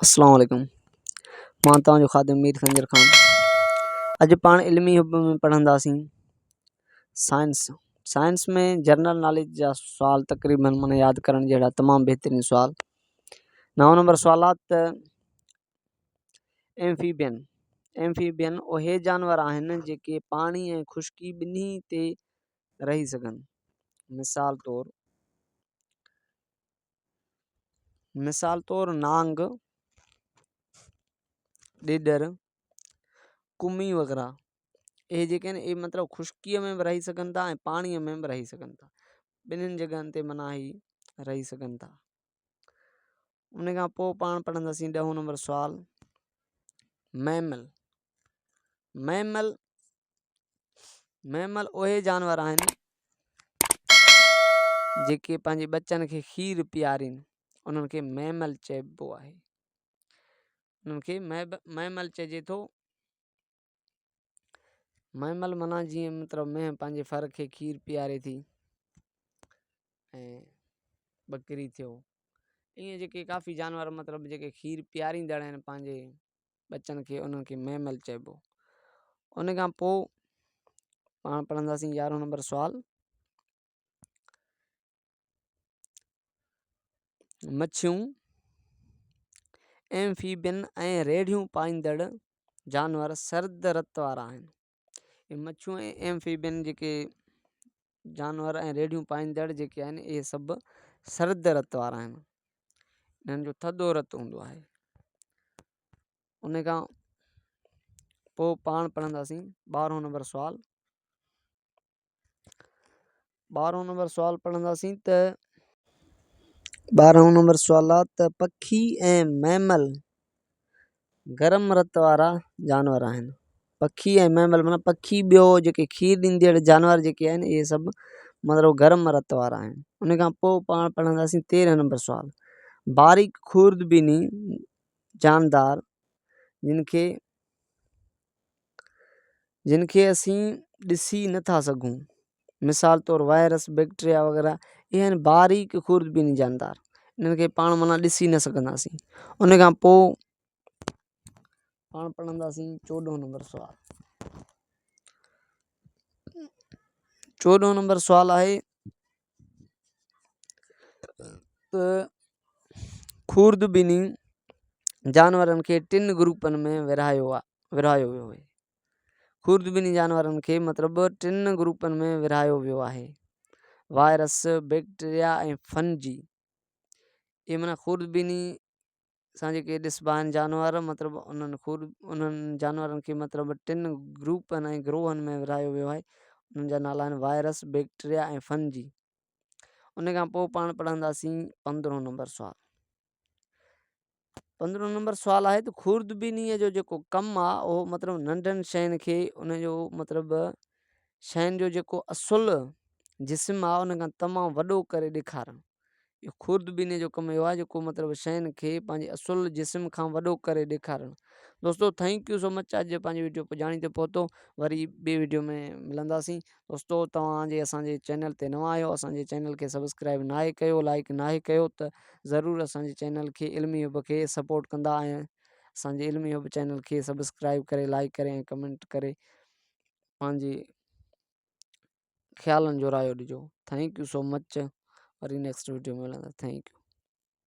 اسلام عليڪم مان توهان جو خادم مير خنجر خان اڄ پاڻ علمي حب ۾ پڙهنداسين سائنس سائنس ۾ جنرل ناليج جا سوال تقريبن من ياد ڪرڻ جهڙا تمام بهترين سوال نئون نمبر سوال آ ته ايمفيبين ايمفيبين اهي جانور آهن جيڪي پاڻي ۽ خشڪي ٻنهي تي رهي سگهن مثال طور مثال طور نانگ، ڏيڏر، ڪمي وغيره اهي جيڪي آهن اهي مطلب خشڪيء ۾ به رهي سگهن ٿا ۽ پاڻيء ۾ به رهي سگهن ٿا ٻنهين جڳهن تي معنيٰ هي رهي سگهن ٿا ان کان پوء پاڻ پڙهنداسين ڏهون نمبر سوال ميمل ميمل ميمل اهي جانور آهن جيڪي پنهنجي ٻچن کي کير پيارين انهن کي ميمل چئبو آهي انهن کي ميمل چئجي ٿو ميمل معنيٰ جيئن مطلب مينهن پنهنجي ڦر کي کير پياري ٿي ۽ ٻڪري ٿيو ائين جيڪي ڪافي جانور مطلب جيڪي کير پياريندڙ آهن پنهنجي ٻچن کي انهن کي ميمل چئبو. ان کان پوء پاڻ پڙهنداسين يارهون نمبر سوال مڇيون ايمفيبين ۽ ريڙهيون پائيندڙ جانور سرد رت وارا آهن اهي مڇيون ۽ ايمفيبين جيڪي جانور ۽ ريڙهيون پائيندڙ جيڪي آهن اهي سڀ سرد رت وارا آهن انهن جو ٿڌو رت هوندو آهي ان کان پوء پاڻ پڙهنداسين ٻارهون نمبر سوال ٻارهون نمبر سوال پڙهنداسين ته ٻارهون نمبر سوال آ ته پکي ۽ ميمل گرم رت وارا جانور آهن پکي ۽ ميمل معنيٰ پکي ٻيو جيڪي کير ڏيندڙ جانور جيڪي آهن اهي سڀ مطلب گرم رت وارا آهن ان کان پوء پاڻ پڙهنداسين تيرهن نمبر سوال باريڪ خوردبيني جاندار جن کي جن کي اسين ڏسي نٿا سگهون مثال طور وائرس بيڪٽريا وغيره اهي آهن باريڪ خوردبيني جاندار انهن کي پاڻ معنيٰ ڏسي نه سگهنداسين ان کان پوء پاڻ پڙهنداسين چوڏهون نمبر سوال چوڏهون نمبر سوال آهي ته خوردبيني جانورن کي ٽن گروپن ۾ ورهايو ورهايو ويو آهي خوردبيني جانورن کي مطلب ٽن گروپن ۾ ورهايو ويو آهي وائرس بيڪٽيريا ۽ فنجي اهي معنيٰ خوردبيني سان جيڪي ڏسبا آهن جانور مطلب انهن خور انهن جانورن کي مطلب ٽن گروپن ۽ گروهن ۾ ورهايو ويو آهي انهن جا نالا آهن وائرس بيڪٽريا ۽ فنجي ان کان پوء پاڻ پڙهنداسين پندرهون نمبر سوال پندرهون نمبر سوال آهي ته خوردبينيء جو جيڪو ڪم آهي اهو مطلب ننڍن شين کي ان جو مطلب شين جو جيڪو اصل جسم آهي ان کان تمام وڏو ڪري ڏيکارڻ اهو خوردبينيء جو ڪم اهو آهي جيڪو مطلب شين کي پنهنجي اصل جسم کان وڏو ڪري ڏيکارڻ. دوستو thank you so مچ اڄ پنهنجي وڊيو پڄاڻي تي پهتو وري ٻي وڊيو ۾ ملنداسين دوستو توهان جي اسان جي چينل تي نوان آهيو اسان جي چينل کي سبسڪرائب ناهي ڪيو لائڪ ناهي ڪيو ته ضرور اسان جي چينل کي علمي حب کي سپورٽ ڪندا ۽ اسان جي علمي حب چينل کي سبسڪرائب ڪري لائڪ ڪري ۽ ڪمينٽ ڪري پنهنجي خيالن جو رايو ڏجو thank you so much وري نيڪسٽ وڊيو ۾ ملندا thank you.